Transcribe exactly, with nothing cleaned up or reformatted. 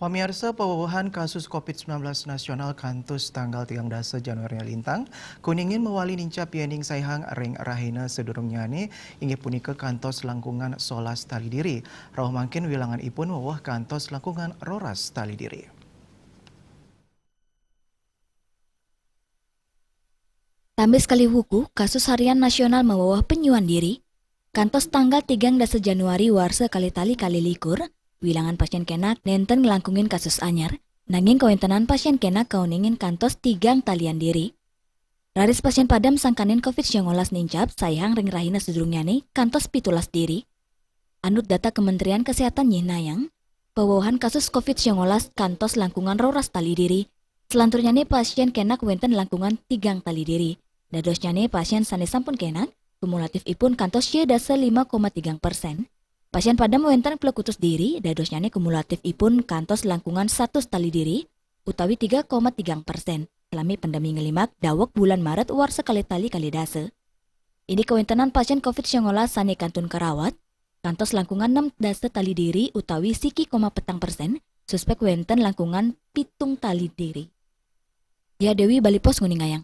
Pamiarsa, pawewehan kasus covid sembilan belas nasional kantos tanggal tigang dasa Januari lintang, kuningin mawali nincap yéning saihang ring rahina sadurungnyane, inggih punika kantos langkungan solas tali diri. Rauh mangkin wilangan ipun weweh kantos langkungan roras tali diri. Tambis kalih wuku, kasus harian nasional maweweh penyuan diri, kantos tanggal tigang dasa Januari warsa kalih tali kalih likur, wilangan pasien kenak nenten nglangkungin kasus anyar, nanging kawentenan pasien kenak kauningin kantos tigang talian diri. Raris pasien padem sangkaning covid sangalas nincap saihang ring rahina sadurungnyane kantos pitulas diri. Anut data Kementerian Kesehatan nyihnayang, pawewehan kasus covid sangalas kantos langkungan roras tali diri, selanturnyane pasien kenak wenten langkungan tigang tali diri. Dadosnyane pasien sane sampun kenak, kumulatifipun kantos sia dasa lima koma tigang persen. Pasien padem wenten plekutus diri, dadosnyane kumulatifipun kantos langkungan satus tali diri, utawi tiga koma tigang persen, salami pandemi nglimak daweg bulan Maret warsa kalih tali kalih dasa. Indik kawentenan pasien covid sangalas sane kantun karawat, kantos langkungan nem dasa tali diri utawi siki koma petang persen, suspek wenten langkungan pitung tali diri. Dia Dewi, Bali Post, nguningayang.